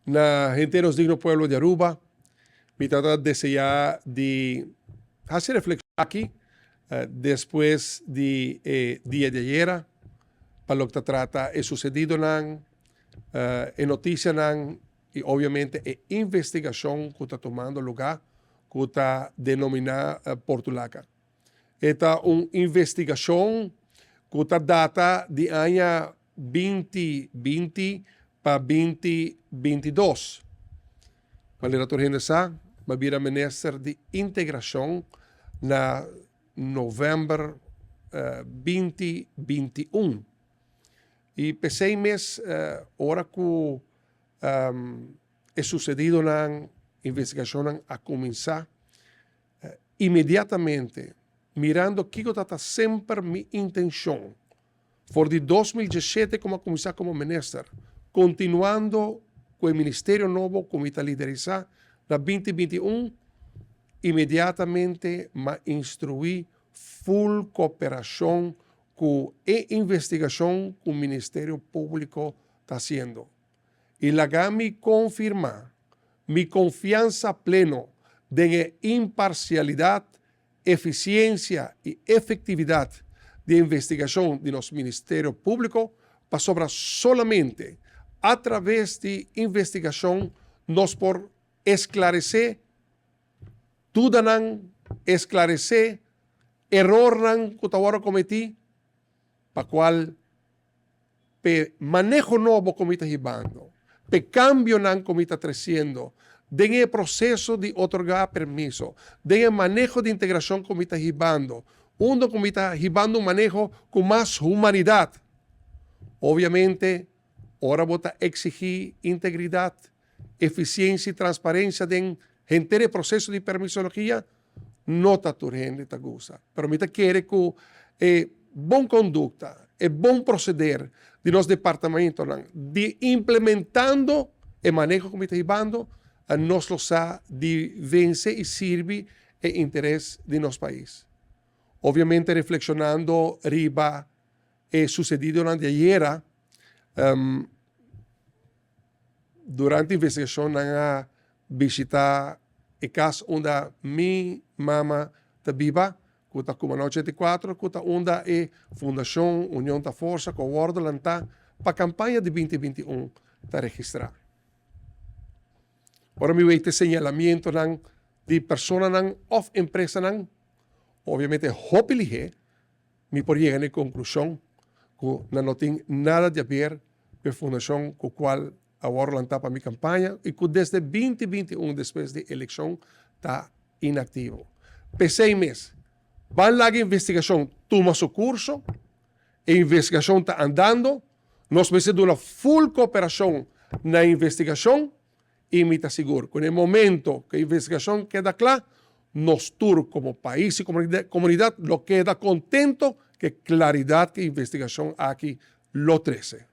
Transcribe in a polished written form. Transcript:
Na henter nos digno pueblo di Aruba, mi ta ta desea di haci reflexion aki despues di e dia di ayera pa loke ta trata e sucedidonan, e noticianan y obviamente e investigacion cu ta tumando lugar cu ta denomina Portulaca. E ta un investigashon ku ta data di aña 2020 pa 2022. Manera tur hende sa, mi a bira minister di Integrashon na novèmber 2021. I p'esei mes ora ku e susedidonan, investigashonnan a kuminsá, Inmediatamente, mirando kiko ta ta semper mi intencion, for di 2017 cu mi a cuminsa como minister, continuando cu e ministerio nobo cu mi ta liderisa na 2021, inmediatamente m'a instrui full cooperacion cu e investigacion cu Ministerio Publico ta haciendo. I laga mi konfirmá mi konfiansa pleno den e imparsialidat, efisiensia i efektividat di e investigashon di nos Ministerio Públiko, pasobra solamente atraves di investigashon nos por esklaresé dudanan, esklaresé erornan ku ta wòrdu kometí, pa kual p'e maneho nobo ku mi ta hibando, p'e kambionan ku mi ta tresiendo den e proseso di otorgá permiso, den e maneho di integrashon ku mi ta hibando, unda ku mi ta hibando un maneho ku mas humanidat. Obviamente, ora bo ta eksigí integridat, efisiensia i transparensia den henter e proseso di permisologia, No ta tur hende ta gusta, pero mi ta kere ku e bon kondukta, e bon proseder di nos departamentonan di implementando e maneho ku mi ta hibando, nos lo sa di vense i sirbi e interes di nos pais. Obviamente reflekshonando riba e susedidonan di ayera, durante investigashon nan a bishita e kas unda mi mama ta biba, ku ta Cumana 84, ku ta unda e Fundashon Union ta Forsa ku a wòrdu lantá pa kampaña di 2021 ta registrá. Ora mi weta e señalamientonan di personanan òf empresanan, obviamente hopi lihé mi por yega na e konklushon ku nan no tin nada di haber ku e fundashon ku kual a wòrdu lantá pa mi kampaña i ku desde 2021 despues di elekshon ta inaktivo. P'esei mes, ban laga e investigashon tuma su kurso, e investigashon ta andando, nos mester duna ful kooperashon na e investigashon i mi ta sigur ku na e momento ku e investigashon keda kla, nos tur komo pais i komunidat lo keda kontento ku e klaridat ku e investigashon aki lo trese.